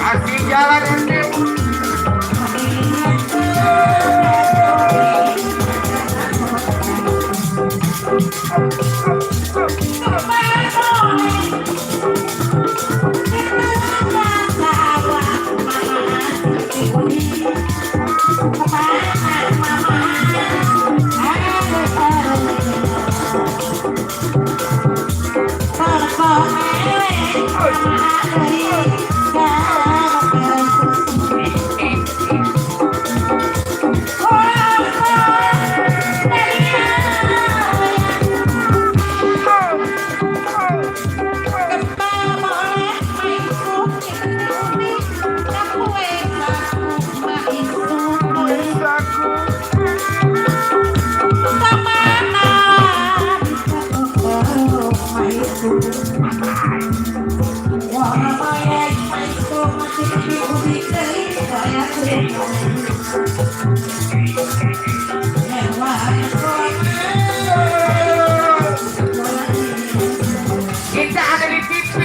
Kasih jalan ente. Kita ada di TV.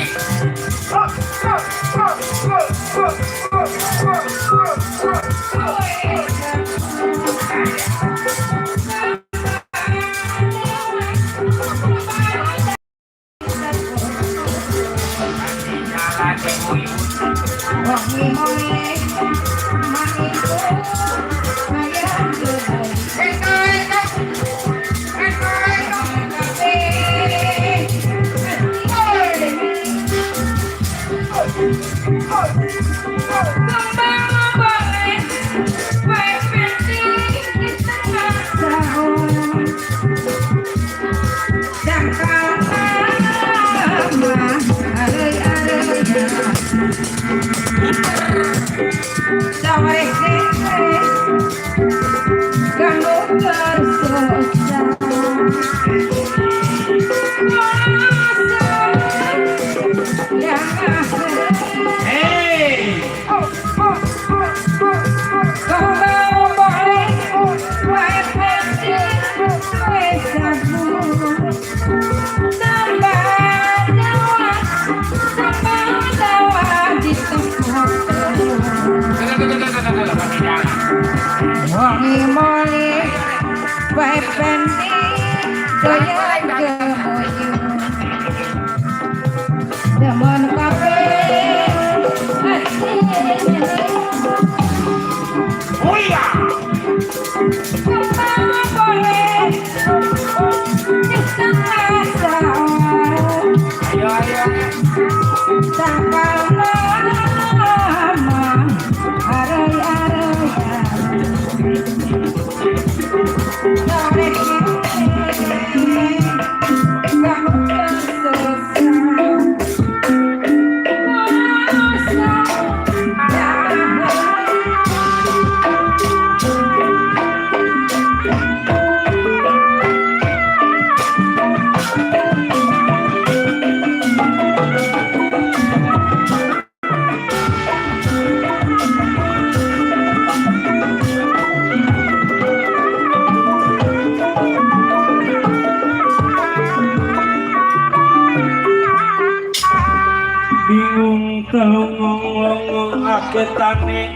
Ketane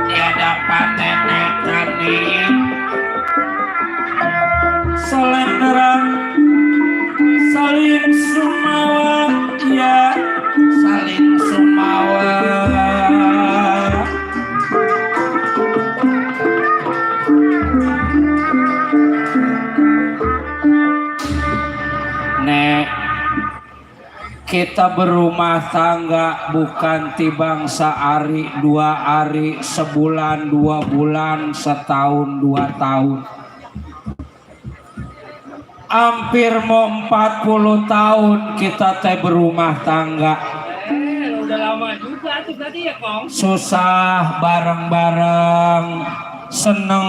tiada panenek tani Solenderang Salim Sumawa ya Salim Sumawa Nek kita berumah tangga bukan tibang sehari, 2 hari, sebulan, 2 bulan, setahun, 2 tahun. Hampir mau 40 tahun kita teh berumah tangga. Udah lama juga tuh berarti ya Kong. Susah bareng-bareng, seneng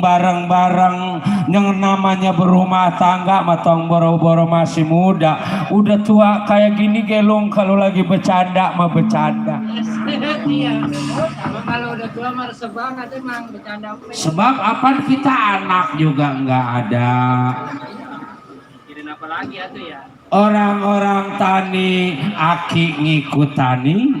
bareng-bareng yang namanya berumah tangga matong boro-boro masih muda, udah tua kayak gini gelung kalau lagi bercanda mah bercanda. Iya. Kalau udah tua mah resep banget emang bercanda. Sebab apa kita anak juga nggak ada. Kirim apa lagi atuh ya? Orang-orang tani aki ngikut tani.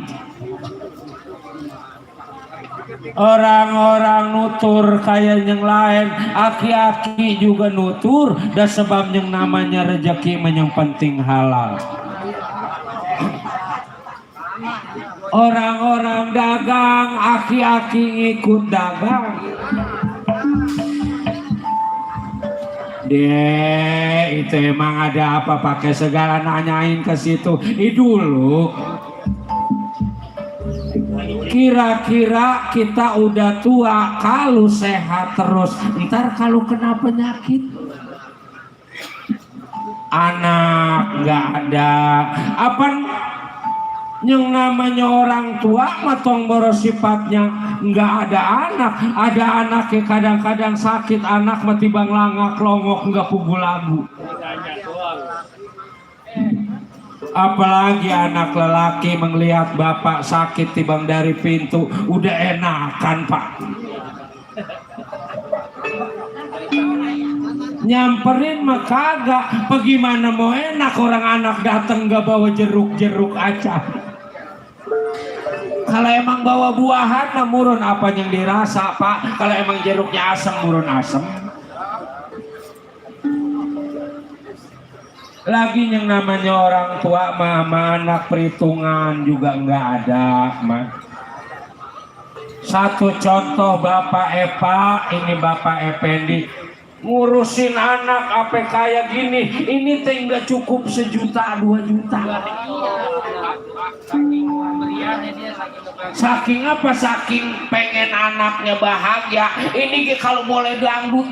Orang-orang nutur kayak yang lain, aki-aki juga nutur, dan sebab yang namanya rezeki yang penting halal. Orang-orang dagang, aki-aki ngikut dagang. Itu emang ada apa pakai segala nanyain ke situ. Dulu kira-kira kita udah tua kalau sehat terus, ntar kalau kena penyakit anak nggak ada apa yang namanya orang tua matong boros sifatnya nggak ada anaknya kadang-kadang sakit anak mati bang langak longok nggak pugu lagu. Apalagi anak lelaki melihat bapak sakit tibang dari pintu udah enakan pak, nyamperin mah kagak. Bagaimana mau enak orang anak datang gak bawa jeruk aja. Kalau emang bawa buahan mah murun apa yang dirasa pak. Kalau emang jeruknya asam murun asam. Lagi yang namanya orang tua mama anak perhitungan juga nggak ada mah. Satu contoh Bapak Eva, ini Bapak Effendi ngurusin anak apa kayak gini, ini teh nggak cukup 1 juta 2 juta. Saking apa? Saking pengen anaknya bahagia. Ini kalau boleh dangdut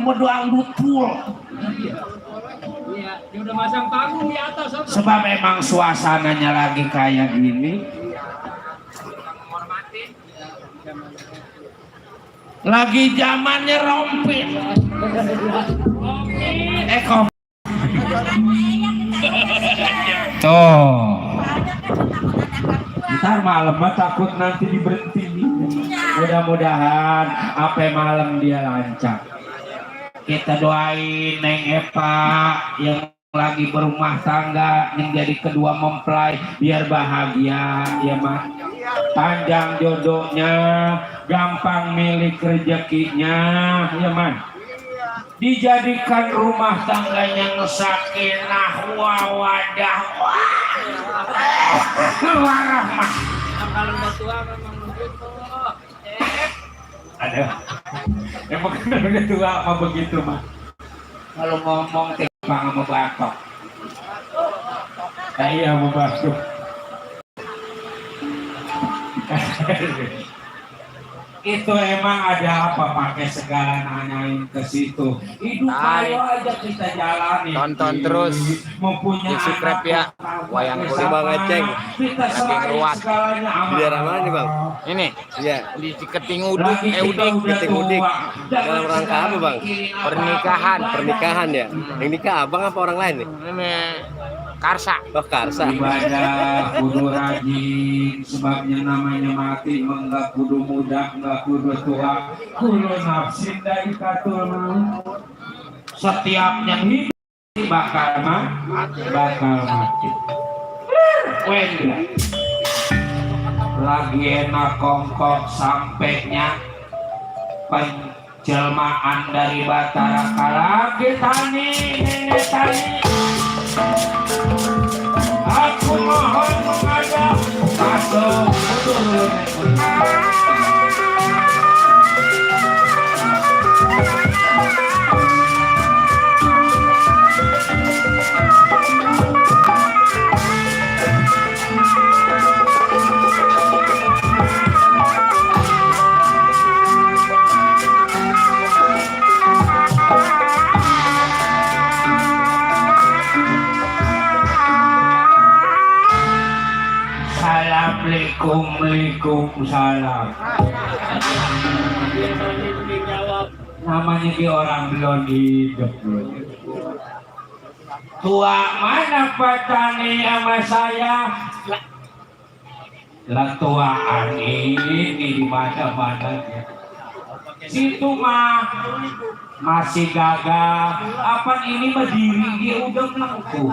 full. Iya, dia udah masang panggung di atas. Sebab memang suasananya lagi kayak gini. Lagi zamannya rompit. Tuh. Ntar malam mah takut nanti diberhenti. Mudah-mudahan apa malam dia lancar. Kita doain Neng Eva yang lagi berumah tangga yang jadi kedua mempelai biar bahagia ya mah, panjang jodohnya, gampang milik rezekinya ya mah, dijadikan rumah tangganya sakinah wawadah warahmah. Kalau udah tua memang begitu. Ada emang udah tua apa begitu mah, kalau ngomong timpang sama batok iya sama batok. Itu emang ada apa pakai segala nanyain ke situ. Hidup ayo aja kita jalani. Tonton terus. Mempunyai subscribe ya. Wayang kulit banget ceng. Lagi keruat. Di daerah mana nih bang? Ini. Iya. Di Ciketing Udik. Ciketing Udik. Dalam rangka apa bang? Pernikahan. Pernikahan ya. Yang nikah abang apa orang lain nih? Ini Karsa. Oh Karsa. Ibadah kudu rajin, sebabnya namanya mati enggak kudu muda, enggak kudu tua, kudu nafsin dari katul mau. Setiap yang hidup bakal mati. Wendra lagi enak kongkok sampainya penjelmaan dari Batara Kalagi tani nenek tani. Aku mohon menghadap masuk turun. Assalamualaikum salam. namanya di orang belum hidup. Tua mana petani sama saya? Lah tuaan ini di mana-mana. Situ mah masih gagah. Apa ini berdiri dia udah melengkung.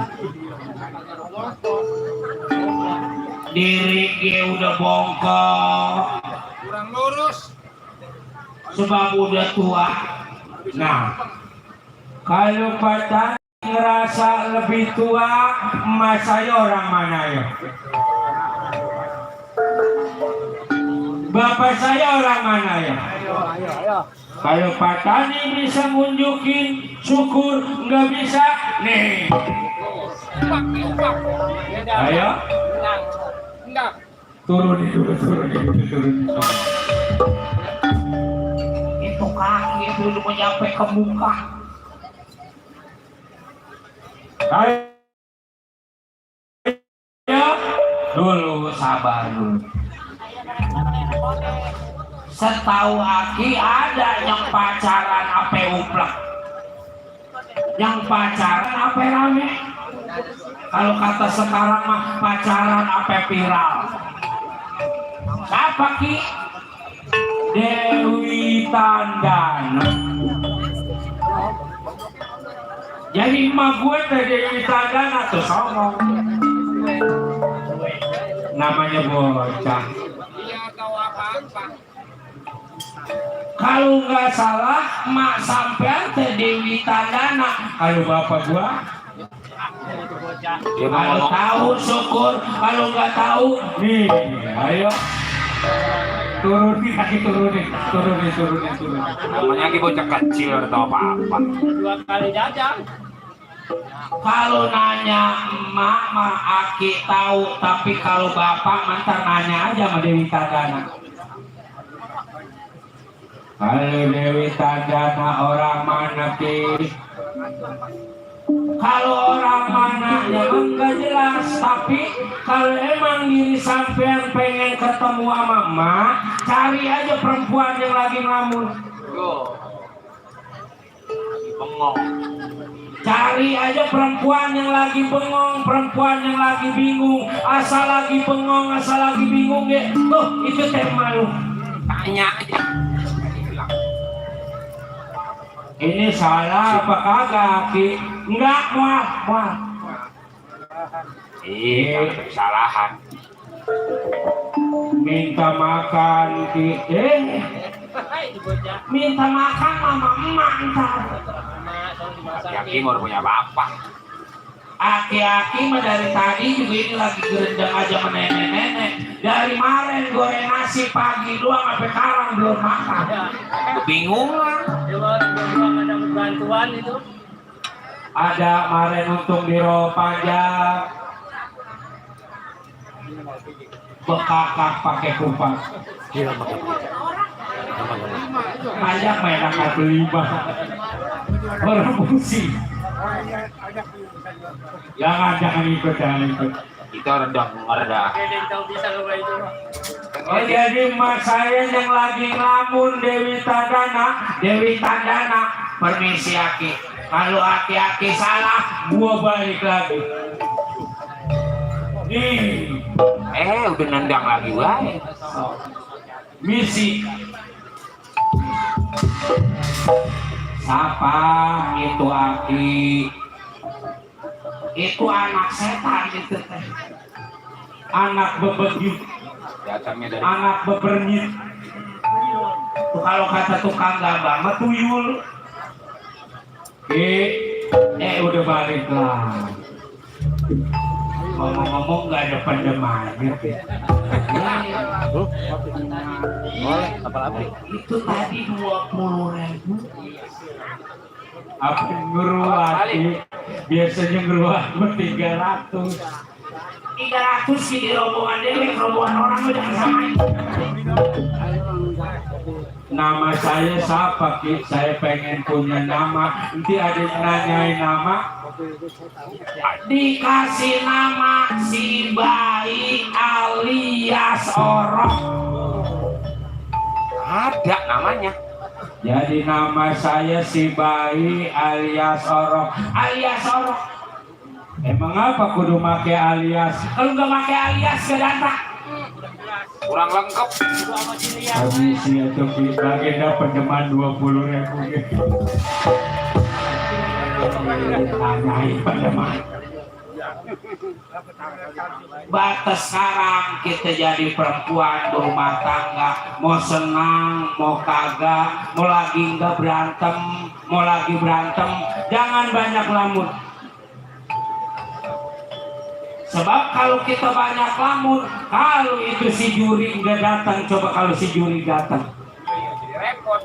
Diri dia udah bongkok. Kurang lurus. Sebab udah tua. Nah, kalau petani ngerasa lebih tua, emas saya orang mana ya? Bapak saya orang mana ya? Kalau petani bisa ngunjukin syukur, nggak bisa, nih. Ayo, turun dulu. Itu kaki dulu nyampe ke muka. Ayo, dulu sabar dulu. Setahu Aki ada yang pacaran ape uplak, yang pacaran ape rame. Kalau kata sekarang mah pacaran ape viral. Siapa Ki? Dewi Tandana. Jadi emak gue teh Dewi Tandana tuh songong. Namanya bocah. Iya tahu apa-apa. Kalau nggak salah, mak sampean teh Dewi Tandana. Kalau bapak gua, kalau tahu syukur, kalau nggak tahu, nih, ayo turunin kaki turunin. Namanya lagi bocah kecil atau apa-apa. 2 kali jajan. Kalau nanya emak mah Aki tahu, tapi kalau bapak mantar nanya aja sama Dewi Tandana. Kalau Dewi Tandana orang mana Ki? Kalau orang mana ya enggak jelas, tapi kalau emang diri sampean pengen ketemu sama emak, cari aja perempuan yang lagi ngelamun. Bengong. Cari aja perempuan yang lagi bengong, perempuan yang lagi bingung, asal lagi bengong, asal lagi bingung ya. Tuh itu tema lu. Tanya aja. Ini salah apa kagak Ki? Enggak, muah. Iya, kesalahan. Minta makan Ki. Minta makan sama emak ntar. Aki mau punya bapak. Aki-aki mah dari tadi juga ini lagi gerendang aja sama nenek-nenek. Dari kemarin goreng nasi pagi doang sampai sekarang belum makan. Bingung lah. Belum ada bantuan itu. Ada kemarin untung di roh panjang. Bekakak pakai kupat. Banyak mainan kartu 5. Orang pusing. Jangan ikut. Kita rendang mereda. Tahu bisa kalau itu. Oh jadi emak saya yang lagi ngelamun Dewi Tandana. Permisi Aki. Kalau Aki salah, gua balik lagi. Nih. Udah nendang lagi wae. Misi. Siapa itu Aki? Itu anak setan itu teh. Anak bebenyut, Datangnya dari anak bebernyit. Tuh kalau kata tukang gambar mah tuyul. Udah balik lah. Ngomong-ngomong nggak ada pendemannya. Boleh, apa-apa. Itu tadi 20.000. Apa ngeruati? Biasanya ngeruat 300. 300 sih di rombongan dewe, rombongan orang udah samain. Nama saya siapa Ki? Saya pengen punya nama. Nanti ada yang nanyain nama. Dikasih nama si bayi alias Orok. ada namanya. Jadi nama saya si Bayi alias Orok. Alias Orok. Emang apa kudu make alias? Kalau nggak make alias gak datang. Kurang lengkap. Habis itu lagi dapat teman 20.000 gitu. Tanyain teman. Batas sekarang kita jadi perempuan berumah tangga, mau senang, mau kagak, mau lagi nggak berantem, mau lagi berantem, jangan banyak lamun. Sebab kalau kita banyak lamun, kalau itu si juri nggak datang, coba kalau si juri datang. Repot.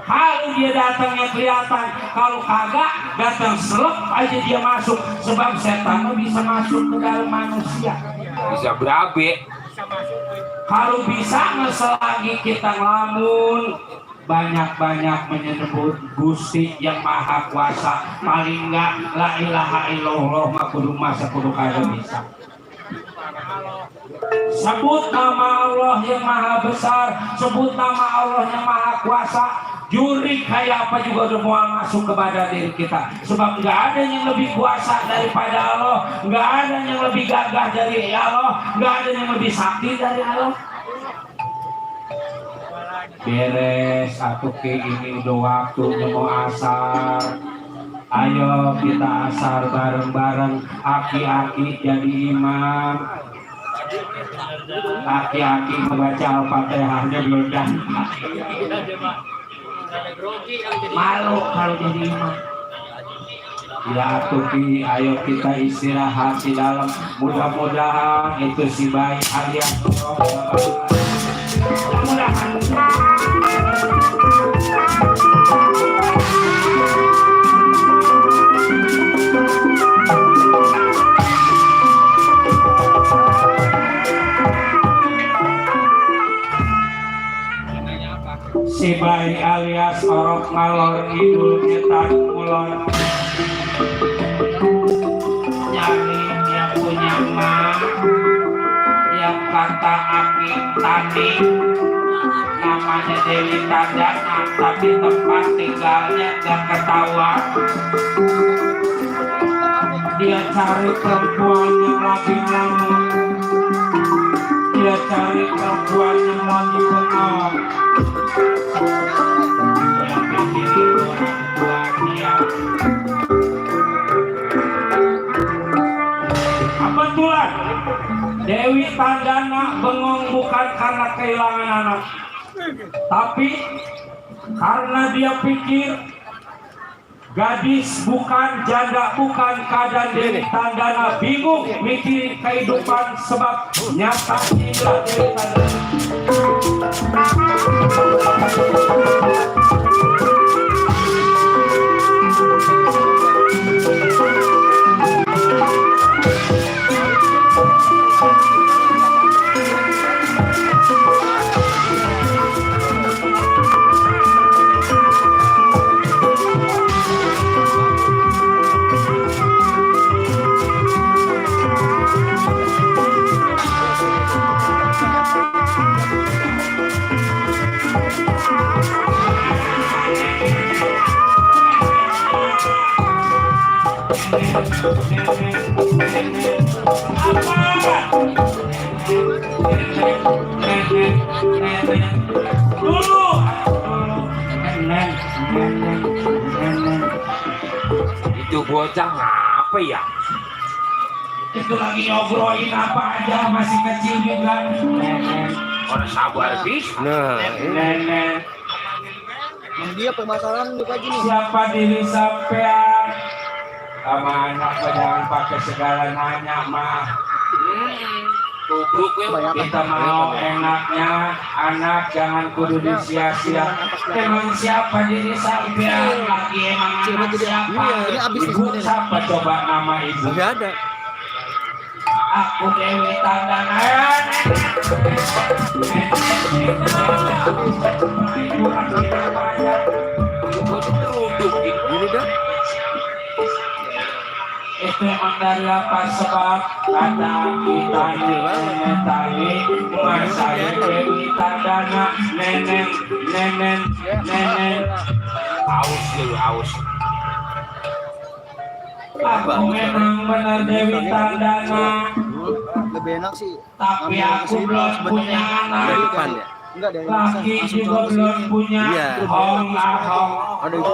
Kalau dia datangnya kelihatan, kalau kagak datang selep aja dia masuk. Sebab setan bisa masuk ke dalam manusia. Bisa berabe. Kalau bisa selagi kita ngelamun, banyak-banyak menyebut Gusti yang Maha Kuasa. Paling enggak la ilaha illallah mah kudu masa kudu kagak bisa. Sebut nama Allah yang Maha Besar, sebut nama Allah yang Maha Kuasa. Juri kayak apa juga udah mau masuk kepada diri kita. Sebab nggak ada yang lebih kuasa daripada Allah, nggak ada yang lebih gagah dari Allah, nggak ada yang lebih sakti dari Allah. Beres satu ke ini udah waktunya mau asar. Ayo kita asar bareng-bareng. Aki-aki jadi imam. Aki-aki membaca Al-Fatihahnya belum dah. Malu kalau jadi imam. Ya Tuki, ayo kita istirahat di dalam. Mudah-mudahan itu si Bayi alias mudah-mudahan. Si Bayi alias Orok ngalor idul nyetak mulon. Jadi yang punya mah yang kata Aki tadi namanya Dewi Tandana, tapi tempat tinggalnya gak ketahuan. Dia cari perempuan yang lagi ngelamun, dia cari perempuan yang lagi bengong. Kebetulan Dewi Tandana bengong bukan karena kehilangan anak, tapi karena dia pikir gadis bukan, janda bukan, keadaan Dewi Tandana bingung mikirin kehidupan sebab nyata tidak Dewi Tandana. Itu bocah ngapa ya? Itu lagi ngobrolin apa aja, masih kecil juga. Orang sabar bisa. Nah, Nenek, Dia permasalahan di pagi nih. siapa diri sampean? Sama anak jangan pakai segala nanya mah. Tubruk ya. Kita mau enaknya anak jangan kudu disia-sia. Emang siapa diri sampean? Lagi emang anak siapa? Ini abis Ibu ini. siapa coba nama ibu? nggak ada. Aku Dewi Tandana. Ibu lagi namanya. Teruduk gitu. Ini dah. Itu memang dari apa sebab kata kita tadi masa Dewi Tandana nenen Aus lu, aus. aku memang benar Dewi Tandana Lebih enak sih. tapi aku belum punya Dari anak depan ya. Enggak dari laki juga belum punya Iya. hong ahong Ada itu.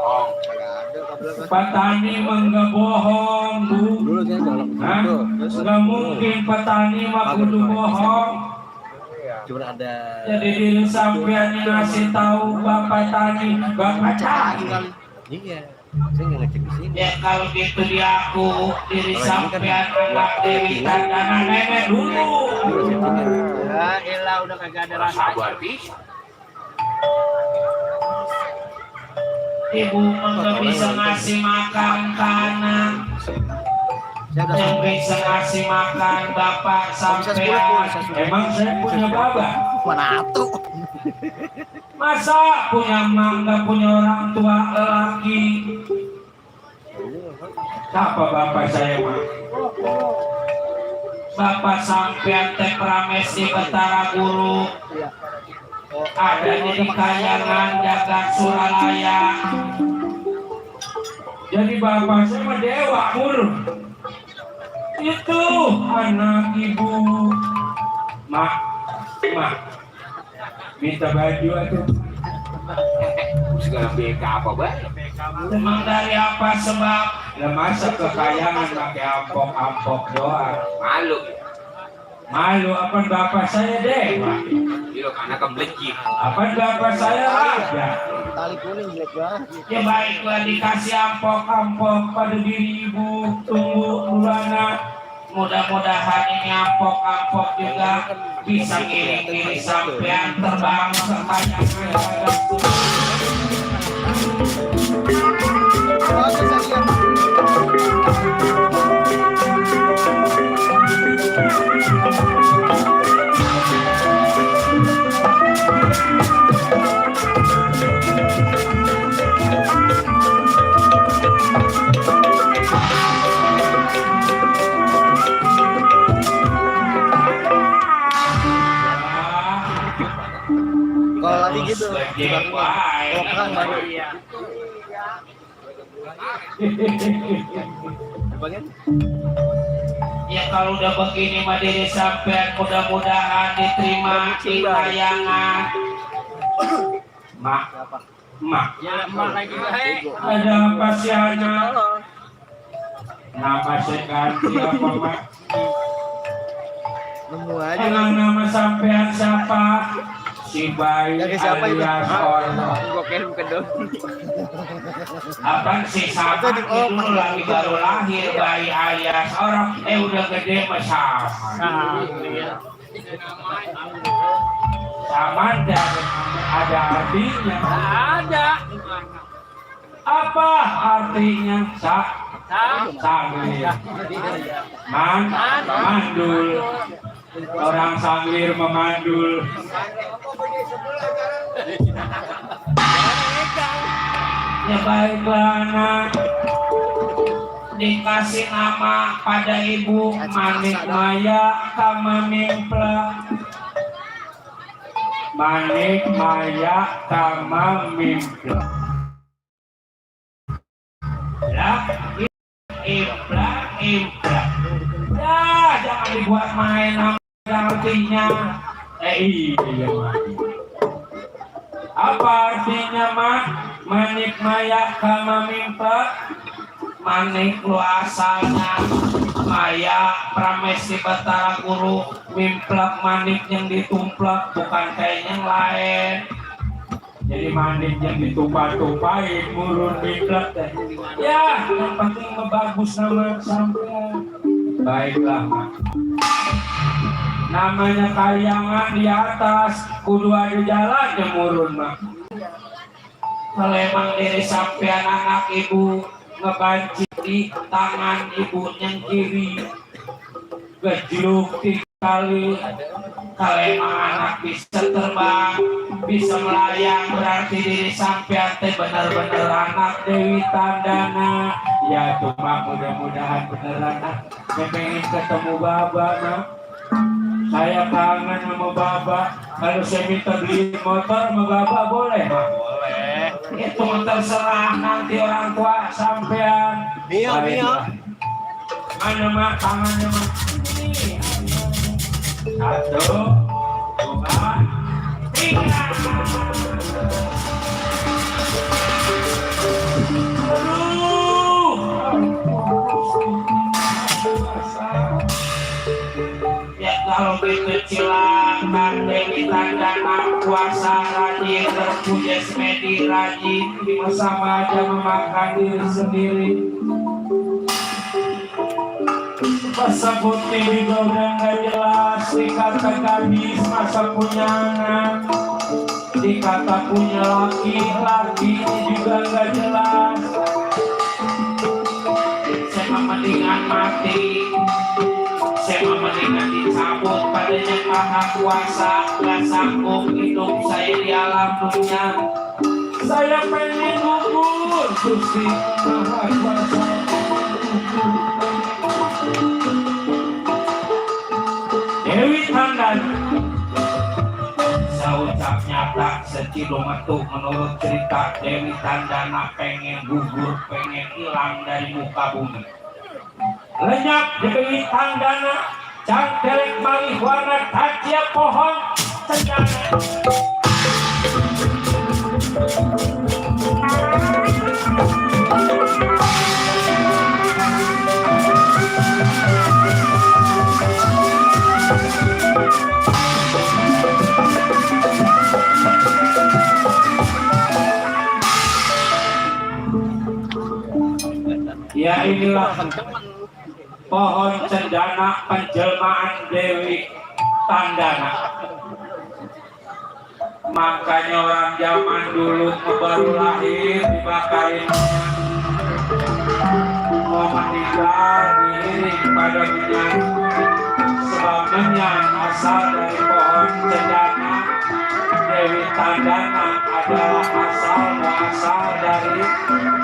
Oh, Kagak ada kabel. petani menggebohong bu. Dulu dia jalan Hah? itu. Nggak mungkin petani mah kudu bohong. Cuma ada Jadi diri sampean yang ngasih tahu bapak tani, bapak tani. iya. Saya nggak ngecek di sini. Ya kalau gitu dia aku diri sampean anak Dewi Tandana nenek dulu. Ya elah udah kagak ada orang rasa. sabar pisan. Ibu nggak bisa ngasih makan kanan, Saya udah yang bisa ngasih makan bapak sampean. Emang saya punya bapak? mana tuh? Masa punya emak nggak punya orang tua lelaki? Siapa bapak saya mah? Bapak sampean teh prames di Betara Guru, adanya di Kayangan Jagat Suralaya. Jadi bapak saya mah dewa guru. Itu anak ibu. Mak, minta baju atuh. Segala BK apa baik? Emang dari apa sebab? Lah masa kekayangan pakai ampok-ampok doang. Malu. Malu apa bapak saya dewa? Iya, karena kemelejit. Apa bapak saya raja? Tali kuning jelek banget. Ya baiklah dikasih ampok-ampok pada diri ibu. Tunggu dulana. Mudah-mudahan ini ampok-ampok juga bisa ngiring-ngiring sampean terbang ke kayangan. Oh, saya lihat. Kalau lagi gitu, kalau perang baru. Bagian Ya kalau udah begini mah diri sampean mudah-mudahan diterima di tayangan. Mak, Ya emak lagi baik. ada apa sih anak? Nama saya ganti apa mak? Nemu aja. Emang nama sampean siapa? Si Bayi Dari siapa itu? alias Orno. Gua kirim ke Don. Apaan sih sama itu lagi baru lahir Bayi alias orang udah gede mah sama. Sama dan ada artinya. Ada. Apa artinya? Sanglir. Mandul. Orang sanglir memandul. Ya baiklah anak. Dikasih nama pada ibu Manik Maya Kama Mimpla. Manik Maya Kama Mimpla. Ya, impla. Ya, jangan dibuat main nama artinya. Iya mah. Apa artinya mah? Manik Maya Kama Mimpla. Manik lu asalnya, Maya Pramesti Betara Guru, Mimplak manik yang ditumplak, bukan kayak yang lain. Jadi manik yang ditumpah-tumpahin, murun mimplak. Ya, yang penting bagus nama sampean. Baiklah, Mak. Namanya kayangan di atas, kudu ada jalannya murun, Mak. Kalau emang diri sampean anak ibu ngebanci di tangan ibu yang kiri, gejluk 3 kali. Kalau emang anak bisa terbang, bisa melayang, berarti diri sampean teh benar-benar anak Dewi Tandana Ya cuma mudah-mudahan beneran nah. Saya pengen ketemu Baba nah. Saya kangen sama Baba. Kalau saya minta beli motor sama Baba boleh? Boleh. Itu terserah nanti orang tua sampean. Mia. Mana mah tangannya mah? Ini. 1, 2, 3. Ya kalau kekecilan Dewi Tandana puasa rajin terpuja semedi rajin sama aja memakan diri sendiri. Masa putih juga udah gak jelas, dikata gadis masa punya anak, dikata punya laki juga gak jelas. Saya mendingan mati, saya mendingan dicabut pada yang maha kuasa, gak sanggup hidup saya di alam dunia. Saya pengen gugur Gusti Maha Kuasa. Dewi Tandana saucap nyata secilo metu menurut cerita Dewi Tandana pengen gugur, pengen hilang dari muka bumi. Lenyap Dewi Tandana cangkelek malih warna tajia pohon cendana. Ya inilah pohon cendana penjelmaan Dewi Tandana. Makanya orang zaman dulu baru lahir dibakarin, mau meninggal diiring pada minyak. Sebab minyak asal dari pohon cendana. Dewi Tandana adalah asal dari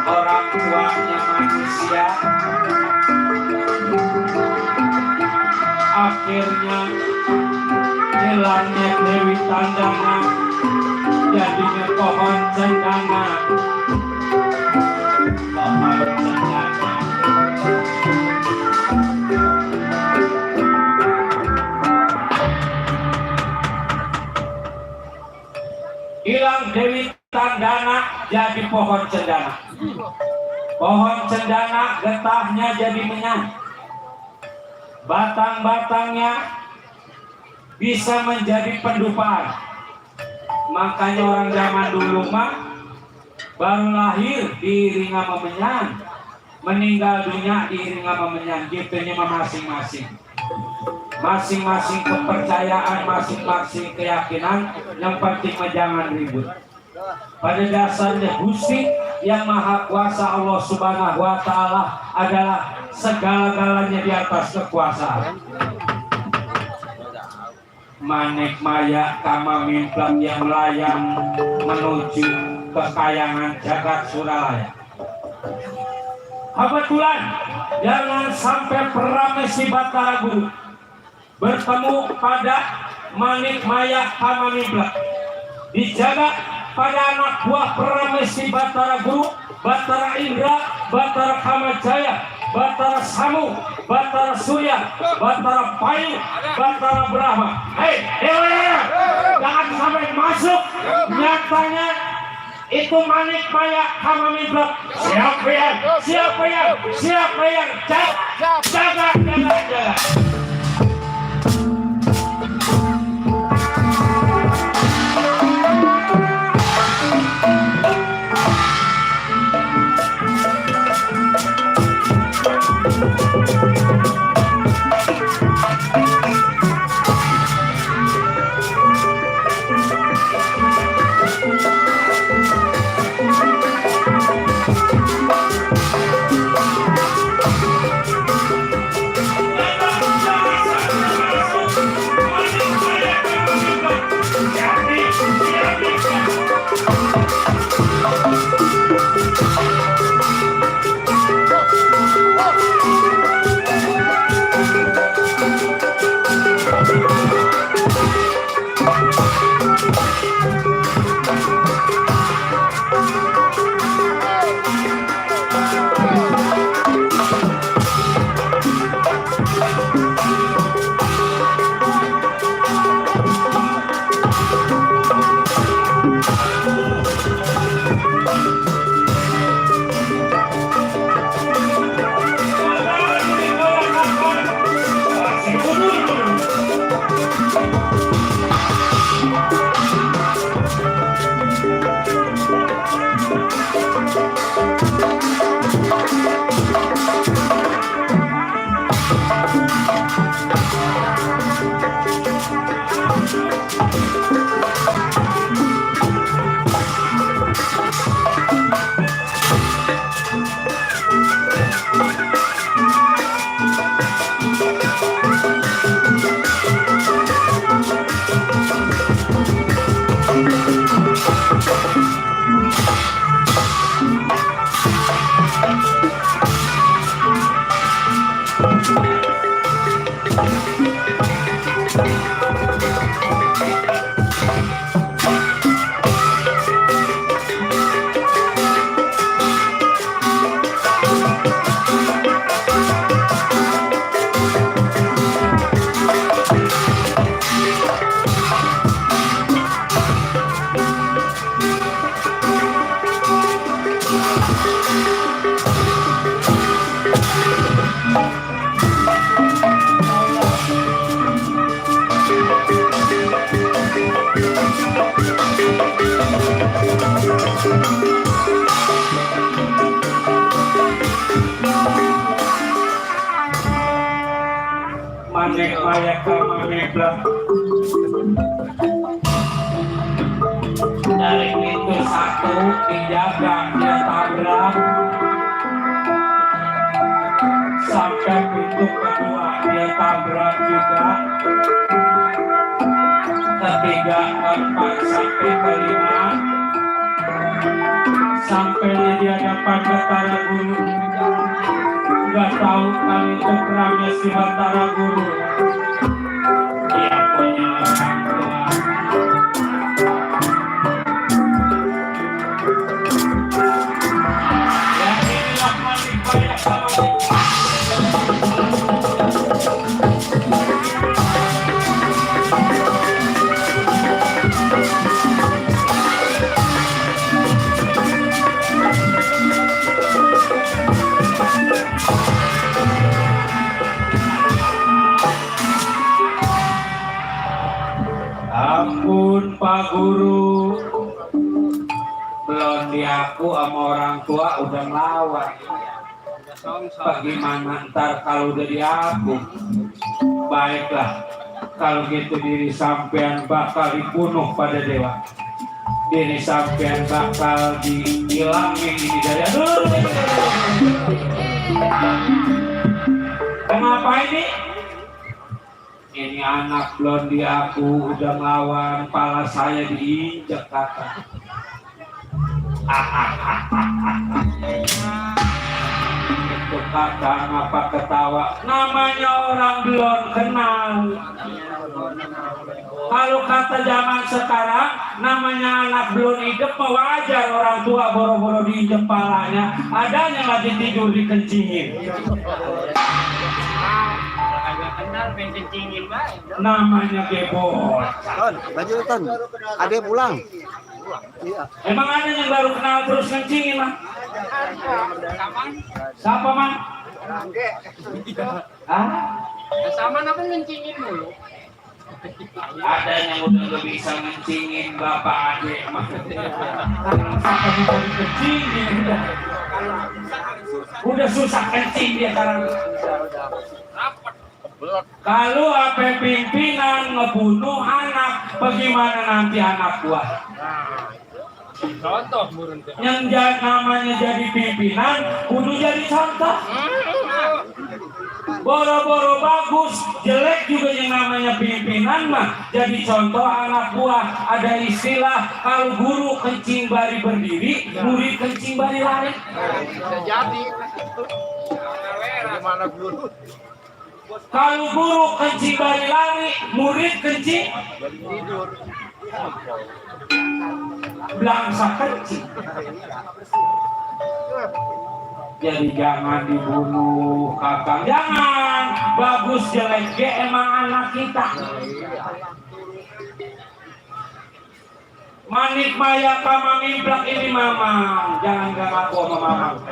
orang tuanya manusia. Akhirnya hilangnya Dewi Tandana, jadinya pohon cendana. Pohon cendana. Hilang Dewi Tandana jadi pohon cendana. Pohon cendana getahnya jadi menyang. Batang-batangnya bisa menjadi pendupaan. Makanya orang zaman dulu mah baru lahir diiring sama menyang, meninggal dunia diiring sama menyang. Gitunya masing-masing. Masing-masing kepercayaan, masing-masing keyakinan, yang penting mah jangan ribut. Pada dasarnya Gusti yang Maha Kuasa Allah Subhanahu wa Ta'ala adalah segala-galanya di atas kekuasaan. Manik maya kama mimplak yang melayang menuju kekayangan jagat suralaya. Kebetulan jangan sampai Pramesi Batara Guru bertemu pada Manik Maya Kama Mimplak, dijaga pada anak buah Pramesi Batara Guru, Batara Indra, Batara Kamajaya, Batara Samu, Batara Surya, Batara Payu, Batara Brahma. Hei, jangan sampai masuk. Nyatanya itu Manik Maya Kama Mimplak. Siapa yang jaga. Manek maya kamameblah dari pintu satu dijaga dia tabrak sampai pintu kedua dia tabrak juga, ketiga, keempat sampai kelima, sampai dia dapat Batara Guru. Nggak tahu kali keramnya si Batara Guru. Dia punya orang tua. Ya inilah manik banyak sama. Ampun Pak Guru, belum di aku sama orang tua udah ngelawan. Bagaimana ntar kalau udah di aku? Baiklah, kalau gitu diri sampean bakal dibunuh pada dewa. Diri sampean bakal dihilangin ini dari Kenapa ini? Ini anak blondi aku udah melawan, pala saya diinjek kakak. Itu kakak ngapa ketawa? Namanya orang belum kenal. Kalau kata zaman sekarang, namanya anak belum hidup, wajar orang tua boro-boro diinjek palanya. Adanya lagi tidur dikencingin. Namanya gebot. Ton, baju Ton. Ade pulang. Iya. Emang ada yang baru kenal terus kencingin mah? Siapa man? Sama apa ngencingin mulu? Ada yang udah gak bisa ngencingin bapak adik mah. Siapa yang baru kencingin udah susah kencing dia sekarang. Kalau apa pimpinan ngebunuh anak, bagaimana nanti anak buah? Contoh burung tuh. Yang namanya jadi pimpinan, kudu jadi contoh. Boro-boro bagus, jelek juga yang namanya pimpinan mah jadi contoh anak buah. Ada istilah kalau guru kencing bari berdiri, murid kencing bari lari. Bisa jadi. Gimana guru? Kalau guru kencing bari lari, murid kencing Tidur. belangsa kencing. Jadi jangan dibunuh kakak, jangan. Bagus jelek ge emang anak kita. Manik maya kama mimplak ini mamang, jangan gak ngaku sama mamang.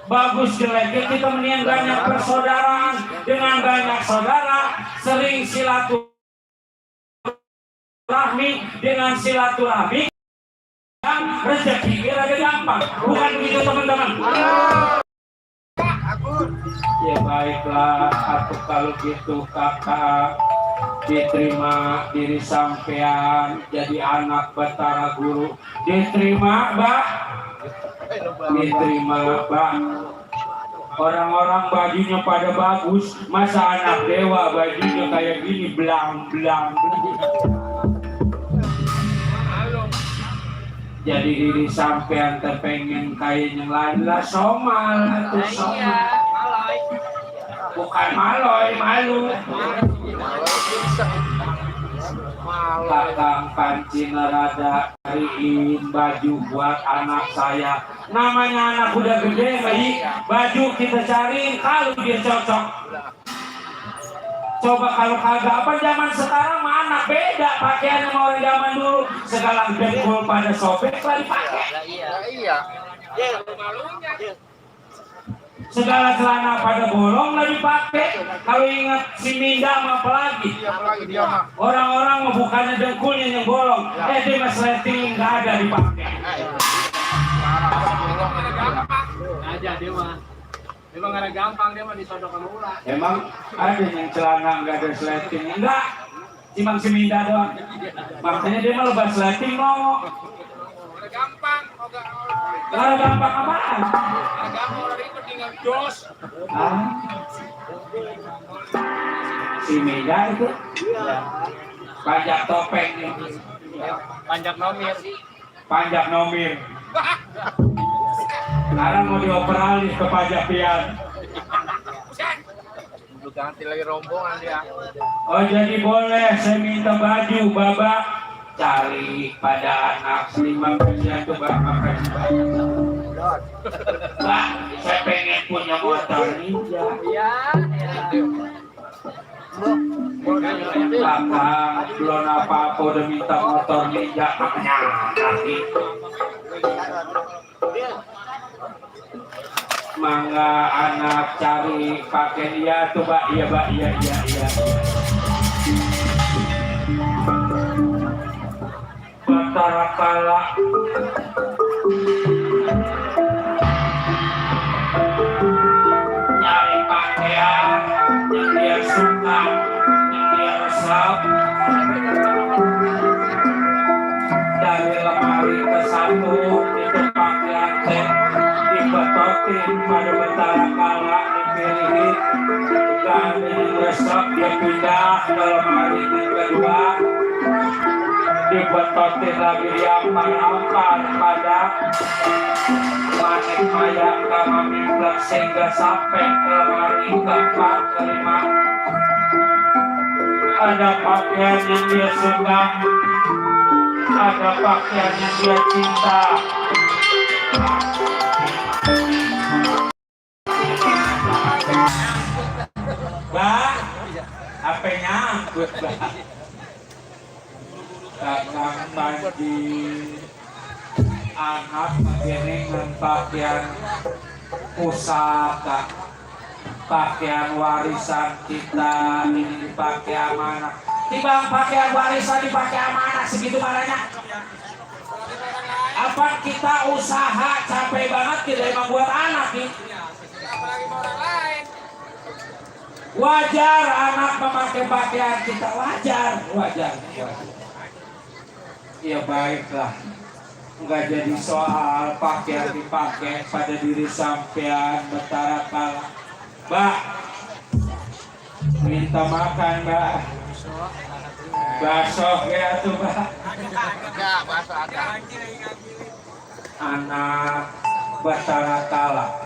Bagus jeleknya kita mendingan banyak persaudaraan. Dengan banyak saudara sering silaturahmi. Dengan silaturahmi rezeki rada gampang. Bukan begitu teman-teman? Ya baiklah, atau kalau gitu kakak diterima diri sampean jadi anak Batara Guru. Diterima Mbak? Diterima Mbak. Orang-orang bajunya pada bagus, masa anak dewa bajunya kayak gini belang-belang. Jadi diri sampean terpengen kayak yang lain lah, somal atau somal. Bukan maloy, malu. Kakang panci nerada cariin baju buat anak saya. Namanya anak udah gede, bayi. Baju kita cariin kalau dia cocok. Coba kalau kagak apa zaman sekarang mana beda pakaian sama orang zaman dulu. Segala dengkul pada sobek lah dipakai. Iya. Segala celana pada bolong lah dipakai. Kalau ingat si Minda sama apa lagi? Orang-orang mau bukannya dengkulnya yang bolong. Dia mas rating nggak ada dipakai. Aja dia mah. Emang ada gampang dia mah disodok sama ulah. Emang ada yang celana nggak ada sleting? Enggak, cuma si Minda doang. Makanya dia mah lepas sleting mau. Udah gampang, Kalau gampang apaan? udah gampang udah ikut tinggal jos. Ah. Si Minda itu pajak topeng nih. Panjang nomir. Pajak nomir. Sekarang mau dioper alih ke pajak pian. Udah ganti lagi rombongan dia. Oh jadi boleh saya minta baju babak cari pada anak 5 persen tuh bapak kasih baju. Pak, saya pengen punya motor ninja. Iya. Kakak belum apa-apa udah minta motor ninja namanya nanti. Mangga anak cari pakai dia tuh Pak. Iya Pak, iya. Batara kala nyari pakaian yang dia suka, yang dia resep, dari lemari ke satu itu pakaian teh dibetotin pada batara kala dipilihin, dan resep dia pindah ke lemari yang kedua dibetotin lagi diampar-ampar pada manik maya kama mimplak sehingga sampai ke lemari keempat kelima. Ada pakaian yang dia suka, ada pakaian yang dia cinta. Bah, HP-nya angkut bah. Kakang banjir anak dengan pakaian pusaka, pakaian warisan kita ini dipakai amanah. Timbang pakaian warisan dipakai amanah segitu marahnya. Apa kita usaha capek banget tidak emang buat anak nih? Wajar anak memakai pakaian kita, wajar. Ya baiklah, nggak jadi soal pakaian dipakai pada diri sampean betara kala. Mbak, minta makan Mbak. Bakso ya tuh Mbak. Enggak, bahasa ada. Anak betara kala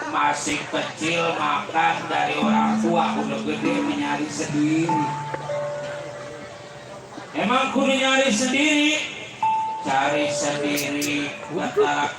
masih kecil makan dari orang tua, udah gede menyari sendiri. Emang kudu nyari sendiri, cari sendiri betara